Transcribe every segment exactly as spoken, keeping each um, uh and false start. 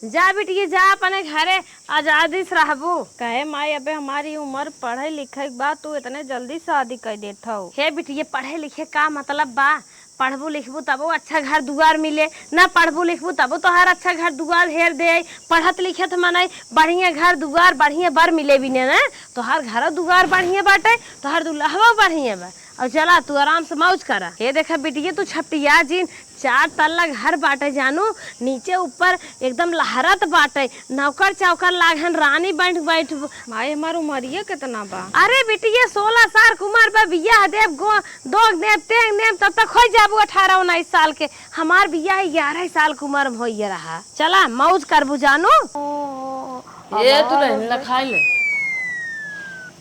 जा बिटिया, जा अपने घरे आजादी से रहबू। कहे माई, अबे हमारी उम्र पढ़े लिखे के बा, तू इतने जल्दी शादी कर देत हऊ। हे बिटिया, पढ़े लिखे का मतलब बा? पढ़बू लिखबू तबो अच्छा घर दुआर मिले, ना पढ़बू लिखबू तबो तोहार अच्छा घर दुआर हेर दे। पढ़त लिखत मनई बढ़िया घर दुआर, बढ़िया बर मिले बिने ना, तोहार घर दुआर बढ़िया बाटे, तोहार दुल्हवा बढ़िया बा। और चला तू आराम से मौज करा। हे देखा बिटिया, तू छपटिया जिन, चार तल्ला घर बाटे जानू, नीचे ऊपर एकदम लहरत बाटे, नौकर चाकर लागन रानी बन बैठ। माई, हमार उमरिया कितना बा? अरे बिटिया, सोलह साल के उमर बा, बियाह देब, गो-, दोग देब, तेंग देब, तब तक हो जाबू अठारह उन्नीस साल के। हमार बियाह ग्यारह साल के उमर में होइए रहा। चला मौज करबू जानू। ए दुल्हन, लखाई ले,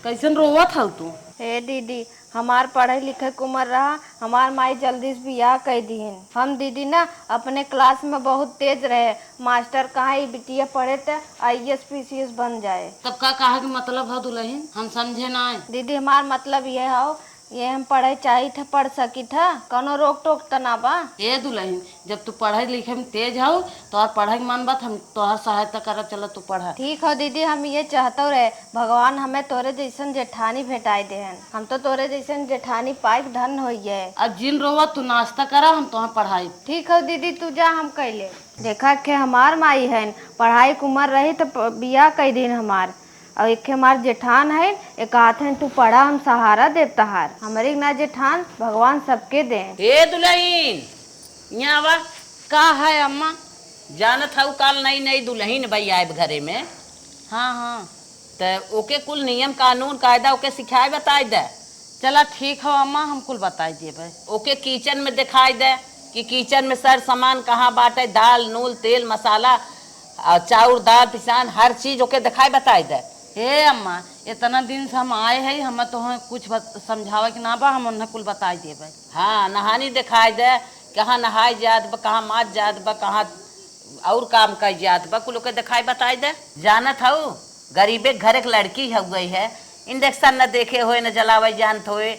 कैसन रोवत हऊ तू? हे दीदी, हमार पढ़े लिखे के उमर रहा, हमार माई जल्दी से बियाह कई दिहिन। हम दीदी ना अपने क्लास में बहुत तेज रहे, मास्टर कहा ई बिटिया पढ़े त आईएएस पीसीएस बन जाए। तब का कहा के मतलब है दुल्हन, हम समझे ना आए। दीदी, हमार मतलब ये हौ, ये हम पढ़े चाहित ह, पढ़ सकित ह, कौनो रोक टोक त ना बा। ए दुल्हन, जब तू पढ़े लिखे में तेज हऊ, तोहर पढ़े के मन बा, त हम तोहर सहायता करब, चला तू पढ़ा। ठीक हौ दीदी, हम ये चाहतौ रहे, भगवान हमें तोरे जैसन जेठानी भेटाई देहन। हम तो तोरे जैसन जेठानी पाइक धन होइए। अब जिन रोवा, तू नाश्ता करा, हम तोहर पढ़ाई। ठीक हौ दीदी, तू जा, हम कैले। देखा के हमार माई हन, पढ़ाई के उमर रही त प-, बियाह कई दिन हमार। और एक हमार जेठान है, एक हाथ है, तू पढ़ा, हम सहारा देब तहार। हमरे ना जेठान, भगवान सबके दे। ए दुल्हन, यहाँ आवा। का है अम्मा? जानत हऊ काल नई नई दुल्हन बई आएब घरे में। हाँ, हाँ। त ओके कुल नियम कानून कायदा ओके सिखाए बताए दे। चला ठीक हौ अम्मा, हम कुल बताई देबै। ओके किचन में देखाई दे कि किचन में सर सामान कहाँ बाटे, दाल, नून, तेल, मसाला, आ, चाउर, दाल, पिसान, हर चीज ओके देखाई बताई दे। हे अम्मा, इतना दिन से हम आए हई, हमें तोहें कुछ बत-, समझावे के ना बा, हम उन्हें कुल बताई देबै। हाँ, नहानी देखाई दे, कहाँ नहाए जात बा, कहाँ माज जात बा, कहाँ और काम कर जात बा, कुल ओके देखाई बताई दे। जानत हऊ, गरीबे घरे के लड़की हउए है, इंडक्शन न देखे होए, न जलावे जानत होए,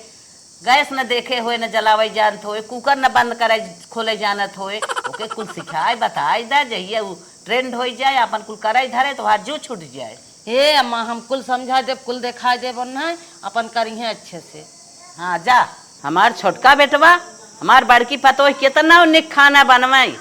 गैस न देखे होए, न जलावे जानत होए, कुकर न बंद करे खोले जानत होए, ओके कुल सिखाए बताए दा। जहिया उ ट्रेंड होई जाए, अपन कुल करे धरे, तोहार जो छूट जाए। हे अम्मा, हम कुल समझा देब, कुल देखाए देब, ओन्हे अपन करिहे अच्छे से। हाँ, जा। हमार छोटका बेटवा, हमार बड़की पतोह केतना निक खाना बनवाई,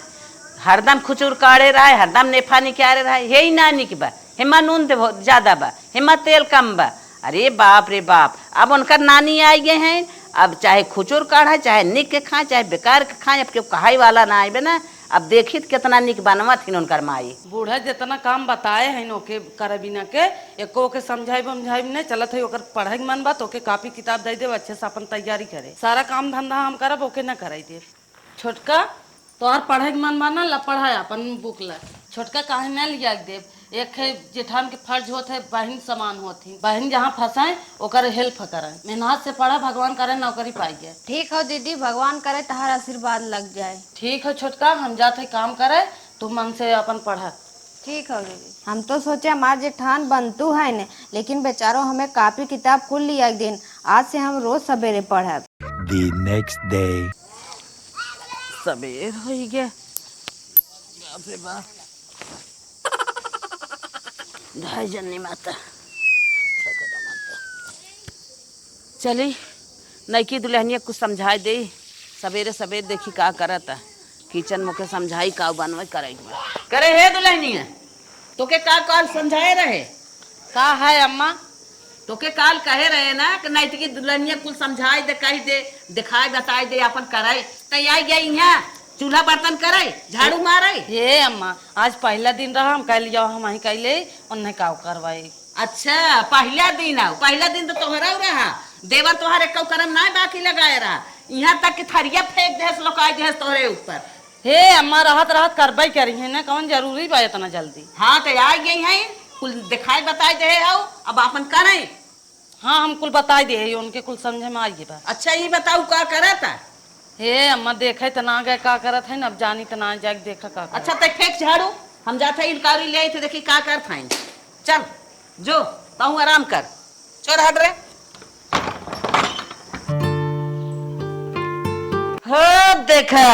हरदम खुचुर काढ़े रहे, हरदम नेफा निकारे रहे, हे ही ना निक बा। हेमा नून दे बहुत ज्यादा बा, हेमा तेल कम बा। अरे बाप रे बाप, अब उनकर नानी आई गए हैं, अब चाहे खुचुर काढ़े, चाहे निक के खाए, चाहे बेकार के खाए, अब केहू कहाई वाला ना आइबे ना। अब देखी त केतना निक बनवत हिन उनकर माई। बूढ़ा जितना काम बताए हैं ओके करे बिना के, एको ओके समझाई बमझाई नहीं चलत है। ओकर पढ़े के मन बा त ओके कापी किताब दे देब, अच्छे से अपन तैयारी करे। सारा काम धंधा हम करब, ओके ना कराई देब। छोटका, तोहार पढ़े के मन बा ना, ला पढ़ा, अपन बुक ला। छोटका काहे ना लिया के देब? एक है जेठान के फर्ज होत है, बहिन समान होत ही। बहिन जहाँ फंसाए, ओकर हेल्प करे। मेहनत से पढ़ा, भगवान करे नौकरी पाई गए। ठीक हो दीदी, भगवान करे तहार आशीर्वाद लग जाए। ठीक हो छोटका, हम जात है काम करे, तू मन से अपन पढ़ा। ठीक हो दीदी। हम तो सोचे हमार जेठान बनतू है न, लेकिन बेचारो हमें कापी किताब कुल लिया के दिन। आज से हम रोज सवेरे पढ़ब। The next day. सबेर होई गया। बाप रे बाप। ढाई जन्नी माता। चली, नईकी दुल्हनिया कुछ समझाए दे। सबेरे सबेरे देखी का करत है। किचन में के समझाई का बनवे करे के बा। करे हे दुल्हनिया, तोके का काल समझाए रहे? का है अम्मा? तोके काल कहे रहे ना कि नईकी दुल्हनिया कुल समझाए दे, कही दे, दिखाए बताए दे, अपन करे। तई आई गई यहाँ चूल्हा बर्तन करे, झाड़ू मारे। हे अम्मा, आज पहला दिन रहा, हम कह लिया हम वहीं कैले, उन्हें का करवाई। अच्छा, पहला दिन आओ, पहला दिन तो तोहरा रहा, देवर तोहर एक करम ना बाकी लगाए रहा, यहाँ तक कि थरिया फेंक देहस, लोकाई देहस तोहरे ऊपर। हे अम्मा, रहत रहत करबे करी है ना, कौन जरूरी बा इतना जल्दी? हाँ, तो आ गई हैं, कुल दिखाई बताई दे आओ, अब अपन करें। हाँ, हम कुल बताई दे है, उनके कुल समझे में आ गई बा। अच्छा, ये बताओ का करत है? हे अम्मा, देखे त ना गए का करत है, अब जानी त ना जाए, देखा का करत। अच्छा, ते फेंक झाड़ू, हम जाते हैं इनकारी ले आई थे, देखी का करत हैं। चल, जो, तहूँ आराम कर। चल हट रे। हो देखा,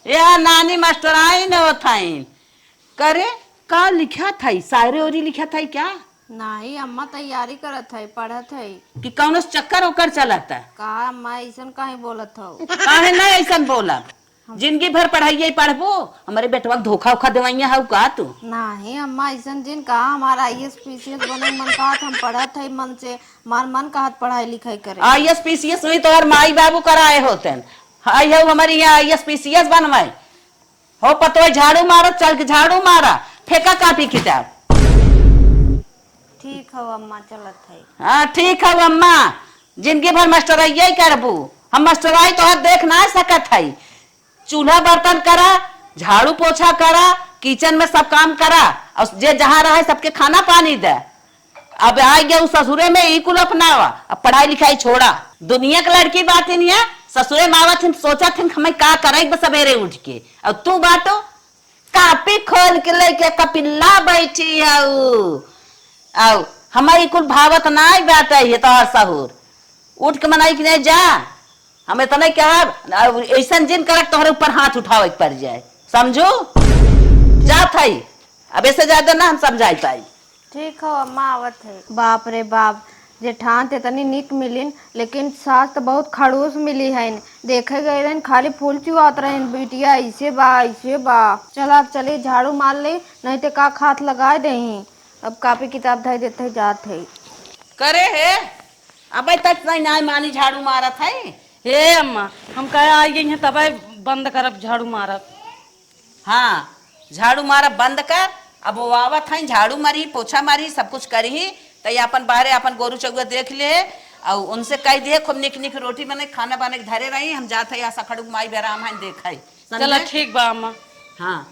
या नानी मास्टर आई न होत हईन। करे, का लिखत हई? शायरी ओरी लिखत हई क्या? नाही अम्मा, तैयारी करत हई, पढ़त हई। कि कौनो चक्कर ओकर चलत है? का अम्मा, ऐसन काहे बोलत हौ? काहे ना ऐसन बोलब? जिंदगी भर पढ़ाई पढ़बू? हमरे बेटवा के धोखा उखा देवइया हऊ का तू? नाही अम्मा, ऐसन जिन कहा, हमारा I A S P C S बने मन कहत, हम पढ़त हई मन से, हमार मन कहत पढ़ाई लिखाई करे। I A S P C S नहीं, तोहर माई बाबू कराए होतेन। आई हऊ हमारे यहाँ I A S P C S बनवाए। हो पतोह, झाड़ू मारत, चल के झाड़ू मारा, फेंका कापी किताब। ठीक हौ अम्मा, चलत है। हाँ, ठीक हौ अम्मा, जिंदगी भर मास्टरइया ही करबू। हम मास्टराई तोहर देख ना सकत हई। चूल्हा बर्तन करा, झाड़ू पोछा करा, किचन में सब काम करा, और जे जहाँ रहे सबके खाना पानी दे। अब आ गया उ ससुरे में, ई कुल अपनावा, अब पढ़ाई लिखाई छोड़ा। दुनिया के लड़की बात ही नहीं है, ससुरे में आवत हिन, सोचत हिन, हमें का करे बस सवेरे उठ के। और तू बाटो, कापी खोल के लेके कपिल्ला बैठी हऊ। आउ, हमारी कुल भावत नाई बाटे ये तोहर सहूर। उठ के मनाई कि नहीं जा, हम इतने कहब, आउ ऐसन जिन करक तोहरे ऊपर हाथ उठावे के पड़ जाए, समझू? जात हई, अब ऐसे ज्यादा ना हम समझाई पाई। ठीक हो अम्मा, आवत है। बाप रे बाप, जेठान त इतनी निक मिलिन, लेकिन सास त बहुत खड़ूस मिली हइन। देखे गए रहन, खाली फूल चुआत रहन, बिटिया ऐसे बा, ऐसे बा। चल, अब चली, झाड़ू मार ले, नहीं त का खात लगाए देही। अब कापी किताब धइ देत है, जात है। करे हे, अबे तक नहीं, नाय मानी झाड़ू मारत है। हे अम्मा, हम कहे आई गई हैं, तबे बंद करब झाड़ू मारब। हाँ, झाड़ू मारब बंद कर। अब वो आवत हैं, झाड़ू मारी, पोछा मारी, सब कुछ करी, त ये अपन बाहरे अपन गोरू चौगुआ देख ले, और उनसे कह दिए खूब निक निक रोटी बने, खाना बने के धरे रही, हम जात है यहाँ सखड़ू माई बेराम है, देख है, समझे? चला ठीक बा अम्मा। हाँ,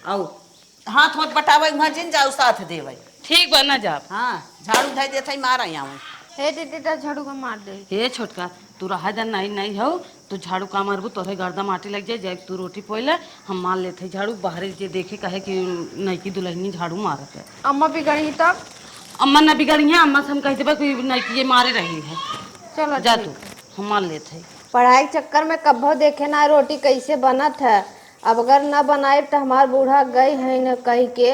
और हाथ होत बटावे, वहाँ जिन जाऊ साथ देवे। ठीक बा, ना जाब। हाँ, झाड़ू धइ देत है, मार आई आवे। हे दीदी, दा झाड़ू का मार दे। हे छोटका, तू रहा जा, नहीं, नहीं हो, तू झाड़ू का मारबू, तोरे गर्दा माटी लग जाए, जाए तू रोटी पोइले, हम मार लेत है झाड़ू, बाहरे जे देखे कहे कि नईकी दुल्हनी झाड़ू मारत है। अम्मा बिगड़ी तब? अम्मा ना बिगड़ी है, अम्मा से हम कह देबा कि नईकी ये मारे रही है। चलो जा ठीक तू, है। हम मार लेत है। पढ़ाई के चक्कर में कब्बो देखे ना रोटी कैसे बनत है। अब अगर न बनाइब त हमार बूढ़ा गई है न कह के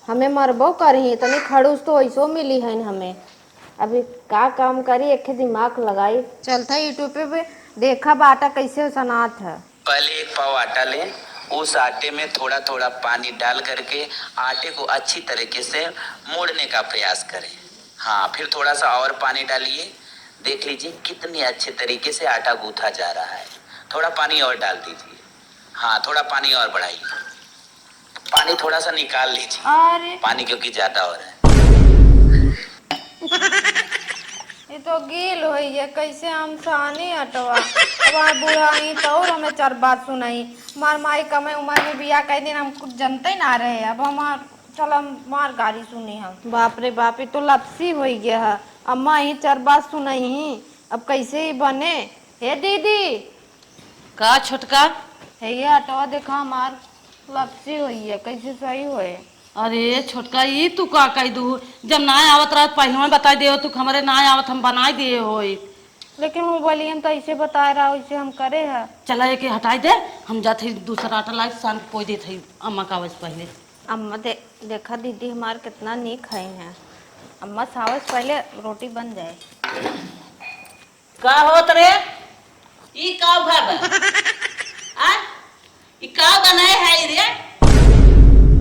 हमें मरबो करही। इतनी खड़ूस तो ऐसो मिली है हमें। अभी का काम करी, एक ठे दिमाग लगाई। चलत है YouTube पे देखब आटा कैसे सनात है। पहले एक पाव आटा लें, उस आटे में थोड़ा थोड़ा पानी डाल करके आटे को अच्छी तरीके से मोड़ने का प्रयास करें। हाँ, फिर थोड़ा सा और पानी डालिए, देख लीजिए कितनी अच्छे तरीके से आटा गूंथा जा रहा है। थोड़ा पानी और डाल दीजिए। हाँ, थोड़ा पानी और बढ़ाइए। पानी थोड़ा सा निकाल लीजिए। अरे। पानी क्योंकि ज्यादा हो रहा है। ये तो गील होई है, कैसे हम सानी अटवा। अब आ बूढ़ा आई तो और हमें चार बात सुनाई। मार माई कमे उम्र में बियाह कर दिन, हम कुछ जनते ही ना रहे। अब हमार चल हम मार गारी सुनी हम। बाप रे बाप, ये तो लपसी होई गया है। अम्मा ही चार बात सुनाई ही, अब कैसे ही बने? हे दीदी, का छोटका? हे ये अटवा देखा हमार लपसी होई है, कैसे सही होए? अरे छोटका, ई तू का कह दू? जब ना आवत रहत पहले में बताई दे हो, तू हमरे ना आवत हम बनाई दिए होई। लेकिन वो बोली हम तो ऐसे बताए रहा, वैसे हम करे है। चला एके हटाई दे, हम जात हई दूसरा आटा लाई, सान के पोई देत हई अम्मा का आवे से पहले। अम्मा दे-, देखा दीदी हमार कितना नीक है हैं। अम्मा से आवे से पहले रोटी बन जाए। का होत रे? ई का उघा बा? आ? ई का बनाए है रे?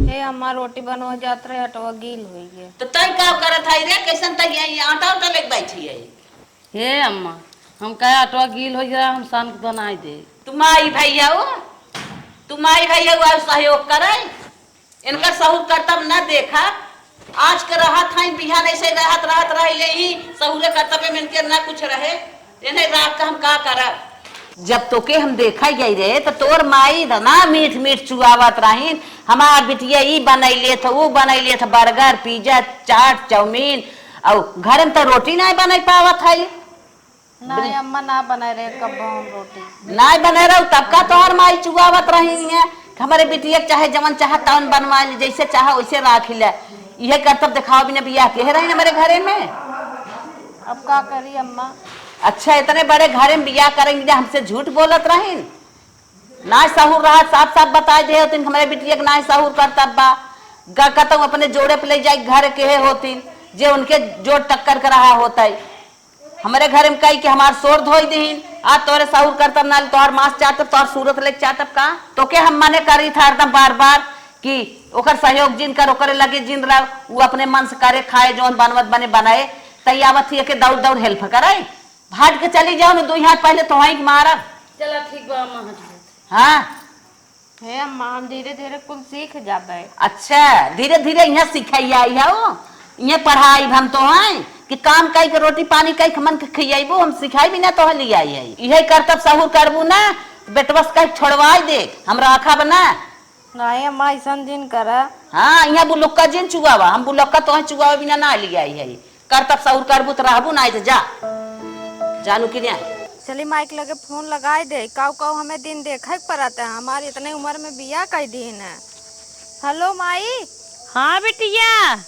हे अम्मा, रोटी बनवा जात रहे, अटवा गील होई गए। तो तई का करत है रे? कैसन तई ये आटा उटा लेके बैठी है? हे अम्मा, हम कहे अटवा गील होई गया, हम सान के बनाई दे। तू माई भैया हो, तू माई भैया हो, सहयोग करे। इनका सहूर करतब न देखा, आज के रहत हईं, बिहान ऐसे रहत, रहत रह ले ही, सहूरे करतबे में इनके न कुछ रहे, इन्हें रात का हम का करब? जब तोके हम देखा गई रहे, तो तोर माई इतना मीठ मीठ चुआवत रहीन, हमार बिटिया ई बनैले थ, ऊ बनैले थ, बर्गर, पिज्जा, चाट, चाउमीन, और घर में तो रोटी नहीं बनै पावत है। नाय अम्मा, ना बनाए रहे कब्बो हम रोटी। नाय बनाए रहो, तब का तोहर माई चुआवत रही है कि हमरे बिटिया के चाहे जवन चाहे तवन बनवा ले, जैसे चाहे वैसे राख ले। इहे करतब देखावा बिना बियाह के रही हमरे घरे में। अब का करी अम्मा? अच्छा, इतने बड़े घरे में बियाह करेंगे, हमसे झूठ बोलत रही। नाय सहूर रहा, साफ साफ बताई दे होतिन, हमरे बिटिया के नाय सहूर करतब बा। का कहता हूँ, अपने जोड़े पे ले जाए घर के है होतीन, जे उनके जोड़ टक्कर कर रहा होता है। हमरे घर में कही कि हमार सोर धोई दीन, आज तोरे सहूर करतब ना, तोहार मांस चाटब, तोहार सूरत लेके चाटब का? तो के हम मने करी था हरदम बार बार कि ओकर सहयोग जिन कर, ओकरे लगे जिन रह, वो अपने मन से करे, खाए, जौन बनवत बने बनाए, तई आवत ही के दौड़ दौड़ हेल्प करे। भाग के चली जाओ, मैं दो हाथ पहले तोहाई के मारब। चला ठीक बा अम्मा, हम जात। हाँ। हे अम्मा, हम धीरे धीरे कुल सीख जाबे। अच्छा, धीरे धीरे यहाँ सिखाई आई है वो, यहाँ पढ़ाई हम तो हैं कि काम कई के, रोटी पानी कई के मन के खियाइबो, हम सिखाई भी ना तो लियाई है। यही करतब सहूर करबू ना, बेटवा से कह छोड़वाई दे, हम राखब ना। नहीं अम्मा, ऐसन जिन करा। हाँ, यहाँ बुलुक्का जिन चुआवा, हम बुलुक्का तोहे चुआवे बिना ना लियाई है। करतब सहूर करबू त रहबू, नाहीं त जा। जानू कि नाहीं? चली माई के लगे फोन लगाई दे, काऊ काऊ हमें दिन देखे के पड़त है, हमार इतने उम्र में बियाह कई दीन है। हेलो माई। हाँ बिटिया।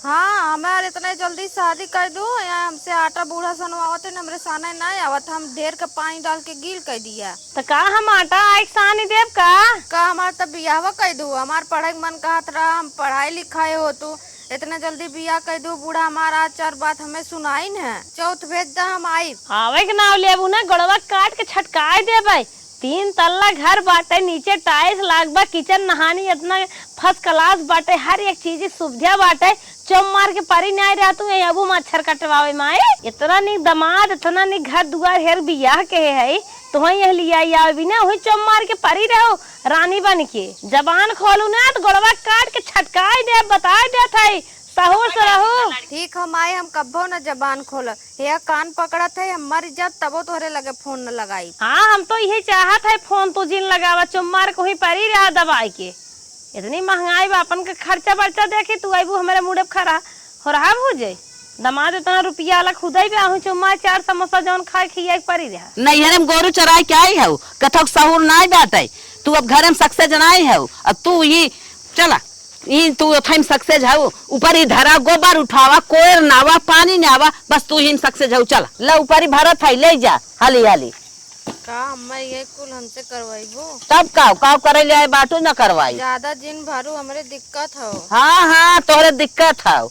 हाँ, हमार इतने जल्दी शादी कर दू, यहाँ हमसे आटा बूढ़ा सनवावत है, हमरे साने नाहीं आवत, हम ढेर के पानी डाल के गील कर दिया। त का हम आटा आइक सानी देब का? का हमार त बियाहवा कई दू, हमार पढ़े के मन कहत रहा, हम पढ़ाई लिखाई होतू, इतना जल्दी बियाह कई दू, बूढ़ा हमार आचार बात हमें सुनाइन है। चौथ भेज द, हम आइब। आवे के नाव लेबू ना, गोड़वा काट के छटकाए देबै। तीन तल्ला घर बाटे, नीचे टाइल्स लाग बा, किचन नहानी इतना फर्स्ट क्लास बाटे, हर एक चीज सुविधा बाटे। चुम मार के परी नाहीं रहा तू, यही अबू मच्छर कटवावे माई। इतना निक दमाद, इतना निक घर दुआर हेर बियाह के है, तोहई यह लिया आवे बिना, वही चुम मार के परी रहो रानी बन के। जबान खोलू ना त गोड़वा काट के छटकाई दे, बताई देत है, सहूर से रहू। ठीक हो माई, हम कब्बो न जबान खोलब। हे कान पकड़त है, हम मर जाब तबो तोहरे लगे फोन न लगाई। हाँ, हम तो यही चाहत है, फोन तू जिन लगावा, चुम मार के वहीं परी रहा दबाई के। इतनी महंगाई बा, अपन के खर्चा बर्चा देखी, तू अइबू हमरे मुड़े पे खरा हो रहा हो जाई। दमाद इतना रुपया वाला खुदाई बे, आहू चुम्मा चार समोसा जौन खाए खियाए के परी रहा। नैहरे में गोरू चराए के आई हऊ, कथक सहूर नाई बाटे, तू अब घरे में सक्से जनाई हऊ, अब तू ही चला, ई तू ओथई में सक्से जाऊ, ऊपर ही धरा, गोबर उठावा, कोयर नावा, पानी नावा, बस तू ही में सक्से जाऊ, चला, ला ऊपर ही भरत है, ले जा, हाली हाली। का अम्मा ये कुल हमसे करवाइबो? तब का, का करे ले आए बाटू न करवाई? ज्यादा जिन भरू, हमरे दिक्कत हो। हाँ, हाँ, तोहरे दिक्कत हो।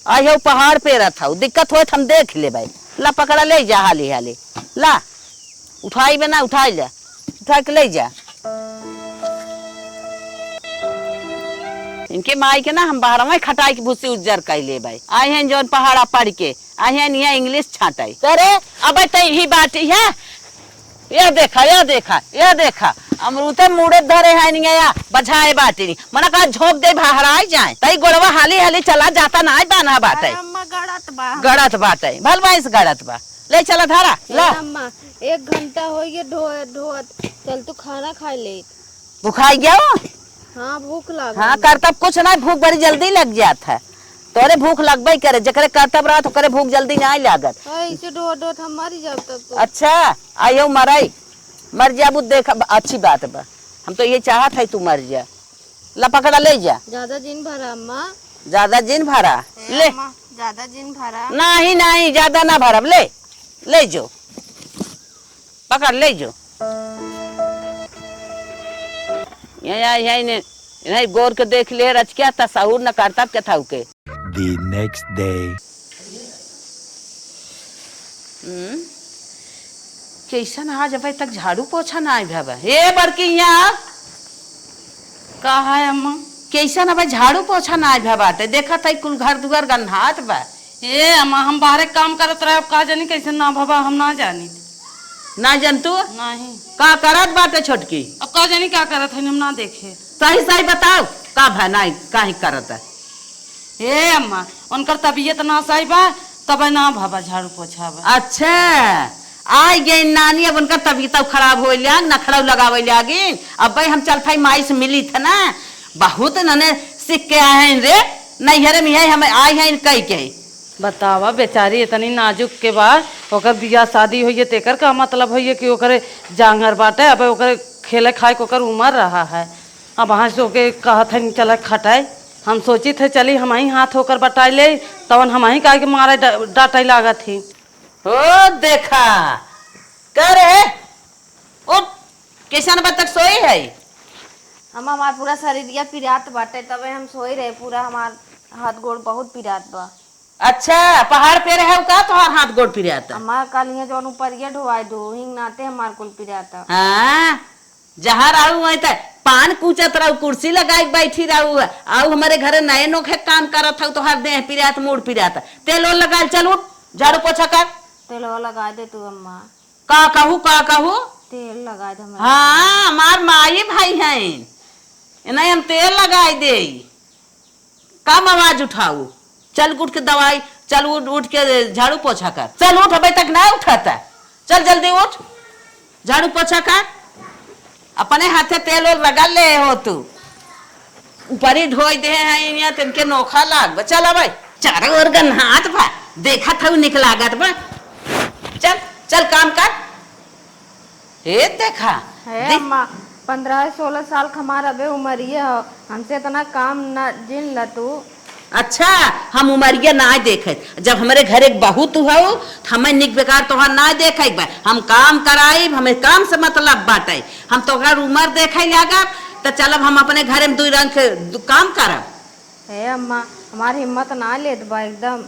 आइयो पहाड़ पे रहत हो, दिक्कत होए त हम देख लेबै। ला पकड़ा ले जा हाली हाली। ला, उठाई बे ना, उठाई ले। उठा के ले जा। इनके माई के ना हम बाहरवा खटाई के भूसी उज्जर कई लेबै। आई हैं जौन पहाड़ा पढ़ के, आई हैं निया इंग्लिश छाटै। अरे, अबे त इही बाटी है। यह देखा, यह देखा, यह देखा, अमरूते मुड़े धरे हैं निया, बझाए बाटी नी। मना का झोंक दे, बहराई जाए। तई गोड़वा हाली हाली चला जाता, नाई बान्हा बाटे। अरे अम्मा, गड़त बा। गड़त बाटे, भल बाइस गड़त बा। ले चला धारा, ए ला। अम्मा, एक घंटा होइए ढोअत ढोअत, चल तू खाना खाए ले। भुखाई गया हो? हाँ, भूख लागल हाँ, बा। करतब कुछ ना, भूख बड़ी जल्दी लग जात है। तोरे भूख लगबे करे, जेकरे करतब रहत, ओकरे भूख जल्दी ना लागत। अरे, इसे ढोअत ढोअत हम मर जाब तब तो। अच्छा, आयो मरई, मर जाबू, देख, अब अच्छी बात बा। हम तो ये चाहत है तू मर जा। ला पकड़ा, ले जा। ज्यादा जिन भरा अम्मा। ज्यादा जिन भरा? ए ले। अम्मा, ज्यादा जिन भरा। नहीं, नहीं, ज्यादा ना भरब, ले, ले जो। पकड़ ले जो। ये, ये, ये, इन्हें, इन्हें गौर के देख ले, रच क्या तसहुर न करतब के था उके। The next day। हम्म, कैसन आज अबे तक झाड़ू पोछा ना आए भवा? हे बड़की, यहाँ आ। का है अम्मा? कैसन अबे झाड़ू पोछा ना आए भवा बाटे? देखत है कुल घर दुआर गन्हात बा। ए अम्मा, हम बाहरे काम करत रहे, अब का जानी कैसे ना भवा, हम ना जानी। ना जन तू? नहीं। का करत बाटे छोटकी? अब का जानी का करत है, हम ना देखे। सही सही बताओ, का भा ना, काहे करत है? ए अम्मा, उनकर तबीयत ना सही बा, तबे ना भवा झाड़ू पोछा बा। अच्छा, आई गई नानी, अब उनकर तबीयत खराब होए लाग, नखड़ा लगावे लागिन। अब भाई हम चलत हई माई से मिली थे ना, बहुत नने सीख के आए हैं रे, नैहरे में है हम आई हैं कई के। बतावा, बेचारी इतनी नाजुक के बा, ओकर बियाह शादी होइए, तेकर का मतलब होइए कि ओकरे जांगर बाटे, अब ओकरे खेले खाए के ओकर उम्र रहा है। अब वहाँ से ओके कहत है, "चल खटाए।" हम सोचित है, चली हमही हाथ ओकर बटाई ले, तवन हमही काहे के मारे ड-, डांटे लागत ही। ओ देखा, का रे? उठ, कैसन बतख सोई है? अम्मा, हमार पूरा शरीरिया पिरात बाटे, तबे हम सोई रहे, पूरा हमार हाथ गोड़ बहुत पिरात बा। अच्छा, पहाड़ पे रहे का तोहार हाथ गोड़ पिरात? अम्मा, कल इहाँ जौन उपरिया ढोवाई दो, हिंग नाते हमार कुल पिरात। हाँ, जहाँ रहू वहीं त पान कूचत रहू, कुर्सी लगाई के बैठी रहू, आऊ हमरे घरे नए नोखे काम करत हऊ, तोहार देह पिरात, मूड़ पिरात। तेल ओल लगा, चल उठ, झाड़ू पोछा कर। तेलवा लगा दे तू अम्मा। का कहू, का कहू? तेल लगा दे हमरा। हाँ, हमार माई भाई हैं, इन्हें हम तेल लगाई देई। कम आवाज उठाऊ। चल उठ के दवाई, चल उठ, उठ के झाड़ू पोछा कर। चल उठ, अबे तक ना उठत है। चल जल्दी उठ, झाड़ू पोछा कर। अपने हाथे तेल ओल रगड़ ले हो तू। ऊपरी ढोई दे हैं यहाँ, तिनके नोखा लाग बा। चल अबे, चारों ओर गन्हात बा, देखत हऊ निक लागत बा। चल, चल काम कर। हे देखा, हे दे- अम्मा, पन्द्रह सोलह साल क हमार अबे उमरिये हो, हमसे इतना काम ना जिन ल तू। अच्छा, हम उमरिया ना देखे, जब हमरे घर एक बहू तू हऊ, त हमें निक बेकार तोहार ना देखे बा। हम काम कराई, हमें काम से मतलब बाटे। हम तोहार उमर देखे लागब, त चलब हम अपने घरे में दुई रंग के दु-, काम करब। हे अम्मा, हमार हिम्मत ना लेत बा एकदम।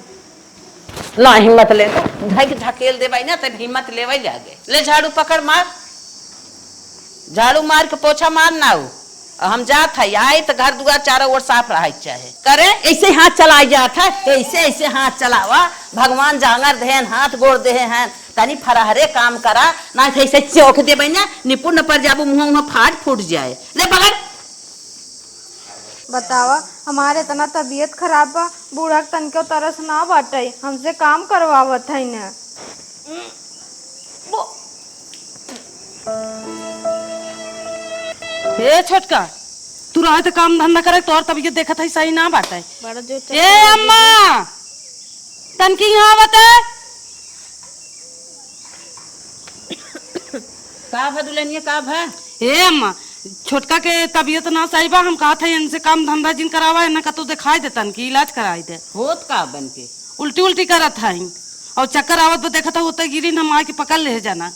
ना हिम्मत ले, धई के ढकेल देबाई ना, तब हिम्मत लेवे लागे। ले झाड़ू पकड़ मार, झाड़ू मार के पोछा मार ना हो। अब हम जात है, आई त घर दुआर चारों ओर साफ रहे के चाहे। करे, ऐसे हाथ चलाई जात है, ऐसे, ऐसे हाथ चलावा। भगवान जांगर देहन, हाथ गोड़ देहे हैं, तनी फरहरे काम करा, ना त ऐसे चौक देबे ना, निपुण पर जाबू, मुँह, मुँह फाट फूट जाए। ले पकड़। बतावा, हमार इतना तबीयत खराब बा, बूढ़ा के तनिको तरस ना बाटे, हमसे काम करवावत है न। हे छोटका, तू रहे त काम धंधा करे, तोर तबीयत देखत है सही ना बाटे। बड़ा जोर से ए अम्मा, तनकी यहाँ आवत है। का भा दुल्हनिया, का भा? ए अम्मा, छोटका के तबीयत ना सही बा, हम कहत है इनसे काम धंधा जिन करावा, इन्हें कतौ देखाई दे, तनकी इलाज कराई दे। होत का बन के? उल्टी उल्टी करत है और चक्कर आवत बा, देखत है होते गिरी न, हम आके पकड़ ले जाना।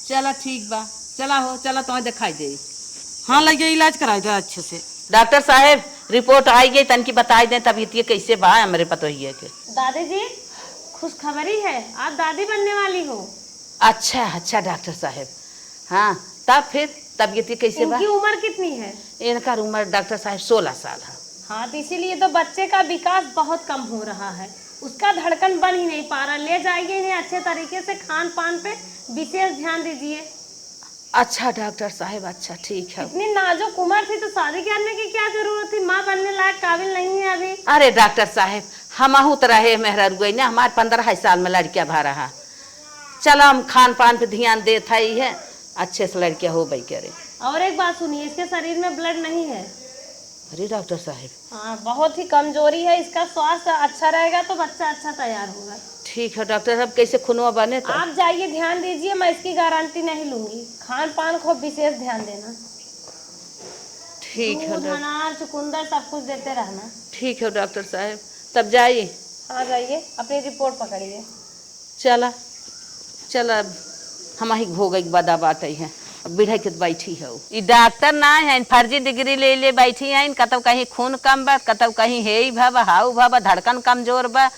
चला ठीक बा, चला हो, चला तोहे देखाई दे। हाँ, लइके इलाज कराई दे अच्छे से। डॉक्टर साहेब, रिपोर्ट आई गई, तनकी बताई दें तबीयत ये कैसे बा हमरे पतोहिए के। दादी जी, खुशखबरी है, आप दादी बनने वाली हो। अच्छा, अच्छा डॉक्टर साहेब, हाँ, तब फिर तबीयत ये कैसे बा? इनकी उम्र कितनी है? इनका उम्र डॉक्टर साहेब सोलह साल है। हाँ, तो इसीलिए तो बच्चे का विकास बहुत कम हो रहा है, उसका धड़कन बन ही नहीं पा रहा। ले जाइए इन्हें अच्छे तरीके से, खान पान पे विशेष ध्यान दीजिए। अच्छा डॉक्टर साहेब, अच्छा, ठीक है। इतनी नाजुक उम्र थी तो शादी करने की क्या जरूरत थी? माँ बनने लायक काबिल नहीं है अभी। अरे डॉक्टर साहेब, हमहू तो रहे मेहररुआ ना, हमार पन्द्रह साल में लड़किया भा रहा। चला हम खान पान पे ध्यान देत है, इहे अच्छे से लड़किया होबे करे। और एक बात सुनिए, इसके शरीर में blood नहीं है। अरे डॉक्टर साहेब। हाँ, बहुत ही कमजोरी है, इसका स्वास्थ्य अच्छा रहेगा तो बच्चा अच्छा तैयार होगा। ठीक है डॉक्टर साहब, कैसे खूनवा बने तो? आप जाइए, ध्यान दीजिए, मैं इसकी गारंटी नहीं लूंगी। खान पान को विशेष ध्यान देना। ठीक है दूध, डॉक्टर। अनार, चुकंदर सब कुछ देते रहना। ठीक है डॉक्टर साहब, तब जाई। हाँ, जाइए, अपनी रिपोर्ट पकड़िए। चला, चला, अब हमही भोगे के बदा बाटे है। अब बिढ़ा के बैठी है। ई डॉक्टर ना है, फर्जी डिग्री ले ले बैठी है। कतौ कहीं खून कम बा, कतौ कहीं हे ही भवा, हाउ भवा, धड़कन कमजोर बा।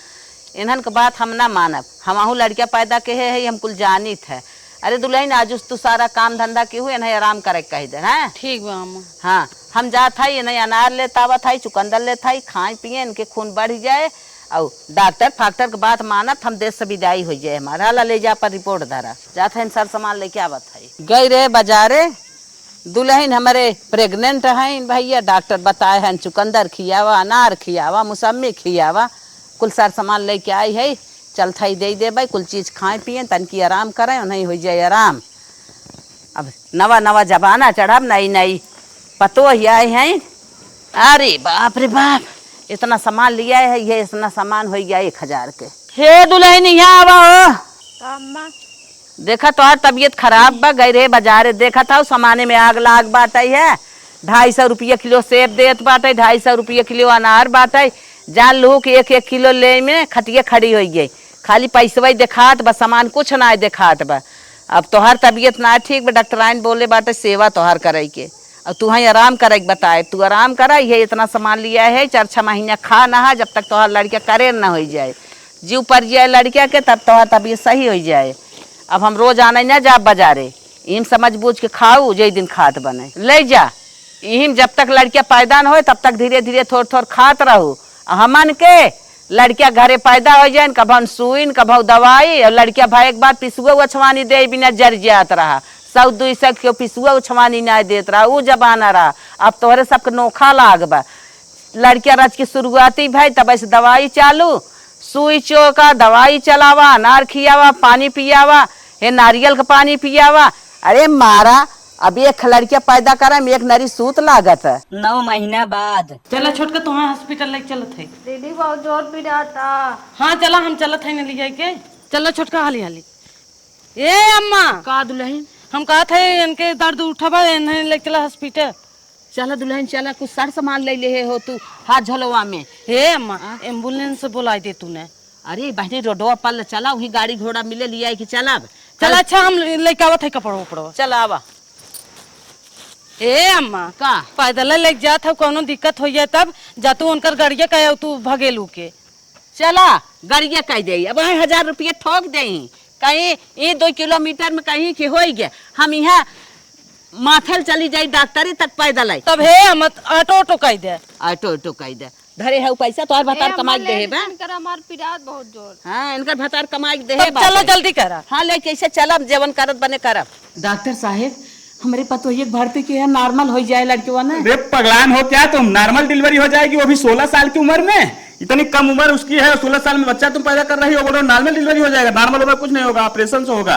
इन्हन के बात हम ना मानब। हमहू लड़किया पैदा के है, हम कुल जानित है। अरे दुल्हन, आज तू सारा काम धंधा की हुए, इन्हें आराम करे के कह दे, हैं? ठीक बा अम्मा। हाँ, हम जात हई, इन्हें अनार लेत आवत हई, चुकंदर लेत हई, खाए पिए, इनके खून बढ़ जाए। और डॉक्टर फाक्टर के बात मानत, हम देश से विदाई हो जाए हमार। हाला ले जा पर रिपोर्ट धरा। जात हई, सर सामान लेके आवत हई। गई रहे बाजारे, दुल्हन हमरे pregnant हैं भैया, डॉक्टर बताए हैं चुकंदर खियावा, अनार खियावा, मौसम्मी खियावा, कुल सर सामान लेके आई है। चलत हई दे देबै, कुल चीज खाए पिए, तनकी आराम करें, उन्हें हो जाए आराम। अब नवा नवा जमाना चढ़ब, नई नई पतोह आई हैं। अरे बाप रे बाप, इतना सामान लिया है, ये इतना सामान हो गया एक हजार के। हे दुल्हन, यहाँ आवा हो। का अम्मा? देखा तोहार तबीयत खराब बा, गई रहे बाजारे, देखत हऊ सामाने में आग लाग बाटै है। ढाई सौ रुपया किलो सेब देत बाटै, ढाई सौ रुपया किलो अनार बाटै। जान लू कि एक एक किलो ले में खटिया खड़ी होइ गई। खाली पैसवै देखात बा, सामान कुछ ना देखात बा। अब तोहार तबीयत ना ठीक बा, डॉक्टराइन बोले बाटै सेवा तोहार करै के। अब तू वहीं आराम करे के बताए, तू आराम करा, ये इतना सामान लिया है, चार छह महीना खा नहा, जब तक तोहार लड़का करे न हो जाए, जीव पर जाए लड़का के, तब तोहार तबीयत सही हो जाए। अब हम रोज आने ना जा बाजारे, इम समझ बूझ के खाऊ, जे दिन खात बने, ले जा। इहिम जब तक लड़का पैदा न होए, तब तक धीरे धीरे थोड़ थोड़ खात रहू। आ हमन के लड़का घरे पैदा हो जाए, कभन सुई न, कभन दवाई, और लड़का भाई एक बार पिसुआ उछवानी दे बिना जर जात रहा, सौ दुई सौ के पिसुआ उछवानी ना देत रहा, उ जमाना रहा। अब तोहरे सबके नोखा लाग बा। लड़का रच के शुरुआती भाई, तब ऐसे दवाई चालू, सुई चोका, दवाई चलावा, अनार खियावा, पानी पियावा, हे नारियल के पानी पियावा। अरे मारा, अब एक लड़का पैदा करम, एक नरी सूत लागत है। नौ महीना बाद। चला छोटका, तुहां हॉस्पिटल लेके चलत है। दीदी, बहुत जोर पिराता। हाँ, चला, हम चलत है न लिया के। चला छोटका, हाली हाली। ए अम्मा। का दुल्हन? हम कहत है, इनके दर्द उठबा, इन्हें लेके चला हॉस्पिटल। चला दुल्हन, चला, कुछ सर सामान ले ले हो तू हाथ झोलवा में। हे अम्मा, हाँ? एम्बुलेंस बोलाई दे तूने। अरे बहनी, रोडवा पर ले चला, वहीं गाड़ी घोड़ा मिले, लिया के चला। चल, अच्छा, हम लेके आवत है कपड़वा उपड़वा। चल आवा। ए अम्मा, का? पैदल लेके जात है, कौनो दिक्कत हो जाए तब जा तू उनकर गाड़िया कहे तू भगेलू के। चला, गाड़िया कह दे, अब वहीं हजार रुपया ठोक दे, कहीं ये दो किलोमीटर में कहीं के होई गया, हम यहाँ माथल चली जाई डॉक्टरी तक पैदल आई। तब हे अम्मा, ऑटो ऑटो कह दे। ऑटो ऑटो कह दे। धरे है पैसा, तोहर भतार ए, कमाई अम्मा, दे है ले बा। इनकर हमार पिरात बहुत जोर। हाँ, इनकर भतार कमाई दे है तब बा। चलो जल्दी करा। हाँ, लेके ऐसे चलब, जेवन करत बने करब। डॉक्टर साहेब, हमरे पतोहिए के भर्ती के है, नॉर्मल हो जाए लड़कवा ना। अरे पगलान हो क्या तुम? नॉर्मल डिलीवरी हो जाएगी, वो भी सोलह साल की उम्र में? इतनी कम उम्र उसकी है, सोलह साल में बच्चा तुम पैदा कर रही हो, बोलो नॉर्मल डिलीवरी हो जाएगा। नॉर्मल होगा कुछ नहीं होगा, ऑपरेशन से होगा।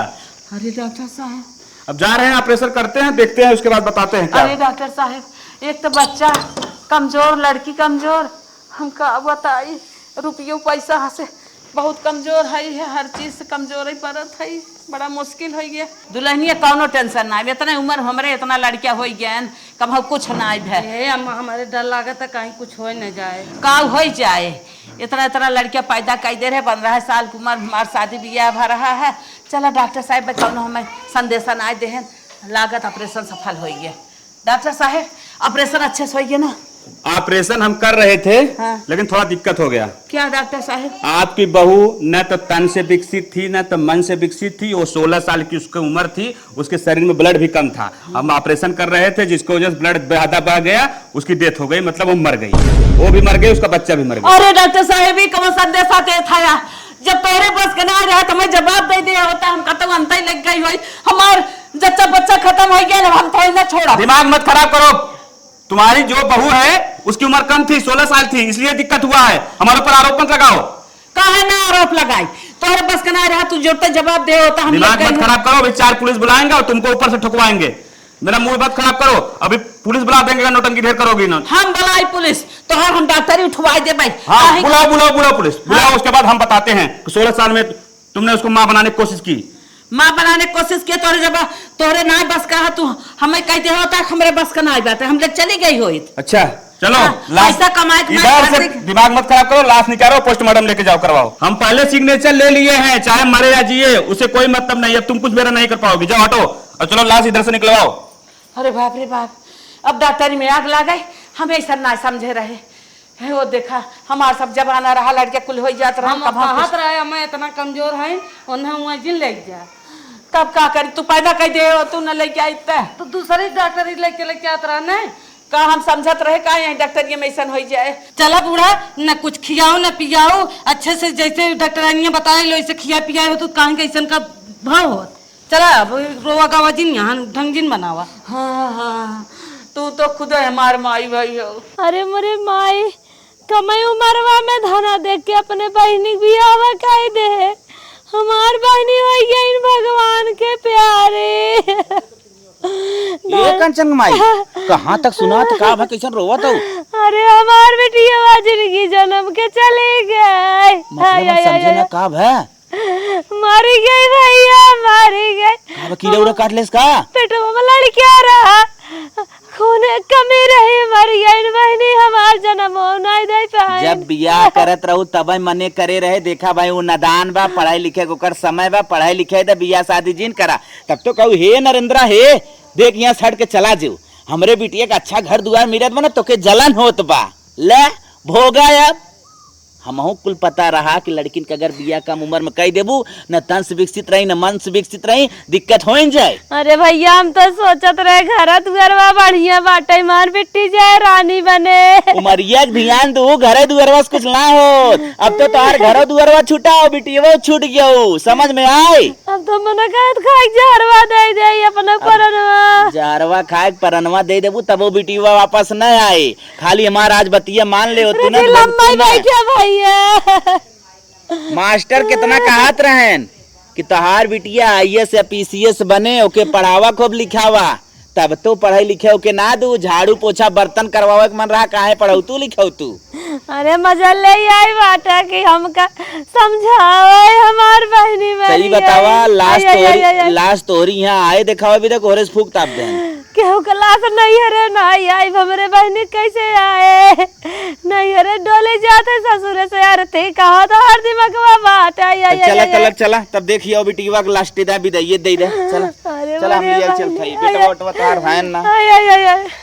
अरे डॉक्टर साहब। अब जा रहे हैं, ऑपरेशन करते हैं, देखते हैं, उसके बाद बताते हैं क्या। अरे डॉक्टर साहब, एक तो बच्चा कमजोर, लड़की कमजोर, हम का बताई, रुपयो पैसा से बहुत कमजोर है, है हर चीज से कमजोर ही पड़त है, बड़ा मुश्किल हो गया। दुल्हनिया कौनो टेंशन ना, इतना उम्र हमरे, इतना लड़किया हो गए, कब हम कुछ ना भे। हे अम्मा, हमारे डर लागत है कहीं कुछ हो न जाए। का हो जाए, इतना इतना लड़किया पैदा कर दे रहे, पन्द्रह साल की उम्र, हमार शादी ब्याह भा रहा है। चला डॉक्टर साहब, कौनो हमें संदेशा ना दे हैं, लागत ऑपरेशन सफल हो गया। डॉक्टर साहब, ऑपरेशन अच्छे से होइए ना? ऑपरेशन हम कर रहे थे, हाँ। लेकिन थोड़ा दिक्कत हो गया। क्या डॉक्टर साहब? आपकी बहू न तो तन से विकसित थी, न तो मन से विकसित थी। वो सोलह साल की उसकी उम्र थी, उसके शरीर में ब्लड भी कम था। हम ऑपरेशन कर रहे थे, जिसकी वजह से ब्लड ज्यादा बह गया, उसकी डेथ हो गई, मतलब वो मर गई। वो भी मर गई, उसका बच्चा भी मर गया। अरे डॉक्टर साहब, ये कौन संदेशा देत है? जब तोहरे बस के ना रहा तो मैं जवाब दे दिया होता, हम कतौ अंतई लग गई होई, हमार जच्चा बच्चा खत्म हो गया, हम थोड़ी ना छोड़ा। दिमाग मत खराब करो, तुम्हारी जो बहू है उसकी उम्र कम थी, सोलह साल थी, इसलिए दिक्कत हुआ है। हमारे ऊपर आरोप मत लगाओ। काहे ना आरोप लगाई? तोहरे बस के ना रहा, तू जोरते जवाब दे होता, हम दिमाग लग गए मत खराब करो, अभी चार पुलिस बुलाएंगे और तुमको ऊपर से ठुकवाएंगे। मेरा मूड मत खराब करो, अभी पुलिस बुला देंगे अगर नौटंकी ढेर करोगी ना। हम बुलाई पुलिस, तोहर हम डॉक्टरी उठवाई दे भाई। हाँ, काहे बुलाओ, बुलाओ, बुलाओ पुलिस, बुलाओ, हाँ। उसके बाद हम बताते हैं कि सोलह साल में तुमने उसको माँ बनाने की कोशिश की। माँ बनाने की कोशिश की, तोहरे जब तोहरे ना बस का, तू हमें कह दे होता, हमरे बस का ना बात है, हम ले चली गई होइत। अच्छा, चलो, हाँ, लाश पैसा कमाए, कमाए इधर से खातिर। दिमाग मत खराब करो, लाश निकालो, पोस्टमार्टम लेके जाओ, करवाओ। हम पहले सिग्नेचर ले लिए हैं, चाहे मरे या जिए, उसे कोई मतलब नहीं। अब तुम कुछ मेरा नहीं कर पाओगे, जाओ हटो। और चलो, लाश इधर से निकलवाओ। अरे बाप रे बाप, अब डॉक्टरी में आग लागे, हम ऐसा ना समझे रहे। हे वो देखा, हमार सब जमाना रहा, लड़के कुल हो जात रहे, हम कब हम कहत कुछ रहे, हमें इतना कमजोर है, उन्हें वहीं जिन ले जा। तब का करी, तू पैदा कर दे हो, तू न लेके आई त। तो दूसरी डॉक्टरी लेके लेके आत रहा नहीं। का हम समझत रहे का यहीं डॉक्टरिया में ऐसन होई जाए? चला बूढ़ा, न कुछ खियाओ न पियाओ, अच्छे से जैसे डॉक्टरानिया बताए लो, ऐसे खिया पियाए हो तो काहे के ऐसन का भाव होत? चला अब रोवा गावा जिन, यहाँ ढंग जिन बनावा। हाँ, हाँ, तू तो खुद हमार माई भाई हो। अरे मोरे माई, कमई उमरवा में धना देख के अपने बहिनी के बियाहवा कई दे। हमार बहिनी होई गई भगवान के प्यारे। ए कंचन माई, कहाँ तक सुनात, का भा, कैसन रोवत हो? अरे हमार बिटिया जिंदगी जन्म के चली गई। मतलब हाय, हम हाय, समझे हाय, ना, हाय। का भा? मरी गई भैया, मरी गई। का भा, कीड़ा उड़ा काट लेस का? पेटवा में लड़किया रहा, खून कमी रही, मरी गई बहिनी, हमार जन्म हो नहीं दे पाए। जब बियाह करत रहू तब मने करे रहे, देखा भाई वो नादान बा, पढ़ाई लिखे के ओकर समय बा, पढ़ाई लिखे द, बियाह शादी जिन करा। तब तो कहू, "हे नरेंद्रा, हे, देख यहाँ से हट के चला जेऊ।" हमरे बिटिया के अच्छा घर दुआर मिलत बा ना, तोके जलन होत बा। ले, भोगा अब। हमहू कुल पता रहा कि लड़किन के अगर बियाह कम उम्र में कई देबू, न तन से विकसित रही, न मन से विकसित रही, दिक्कत होइन जाए। अरे भैया, हम तो सोचत रहे घर दुआरवा बढ़िया बाटे, हमार बिट्टी जाए रानी बने। उमरिया के ध्यान दू, घरे दुआरवा से कुछ ना हो। अब तो तोहार घरो दुआरवा छूटा हो, बिटिया छूट गयो, समझ में आए? अब तो मना कहत खाए जहरवा दे दे अपना अब परनवा। जहरवा खाए के परनवा दे देबू, तबो बिटिया वापस न आए। खाली हमार आज बतिया मान ले हो तू ना, अरे लम्बा बिल्कुल ना। बैठे भैया। मास्टर कितना कहत रहन कि तोहार बिटिया आईएएस या पीसीएस बने, ओके पढ़ावा खूब लिखावा, तब तो पढ़े लिखे ओके ना दू, झाड़ू पोछा बर्तन करवावे के मन रहा, काहे पढ़ौतू लिखौतू? अरे मजा ले आई बाटा कि हमका समझावे हमार बहिनी सही मरिया। बतावा, लास्ट आई, आई, तोहरी, आई, आई, आई। लास्ट तोहरी यहाँ आए देखावा भी देख, ओरे से फूक ताप देन। केहू के लाश नैहरे ना आई, आई हमरे बहिनी कैसे आए? नैहरे डोले जाते ससुरे से आरती कहा तो हर दिमागवा बात आई, आई, चला, आई, चला, आई। चला, तब देखियो बिटिया के लास्ट दे, विदाई दे दे, चला। अरे चला, हम मरे लिया चल बहिनी, खाई, आई, बेटवा, आई। बेटवा, तार भाई ना। आई, आई, आई, आई।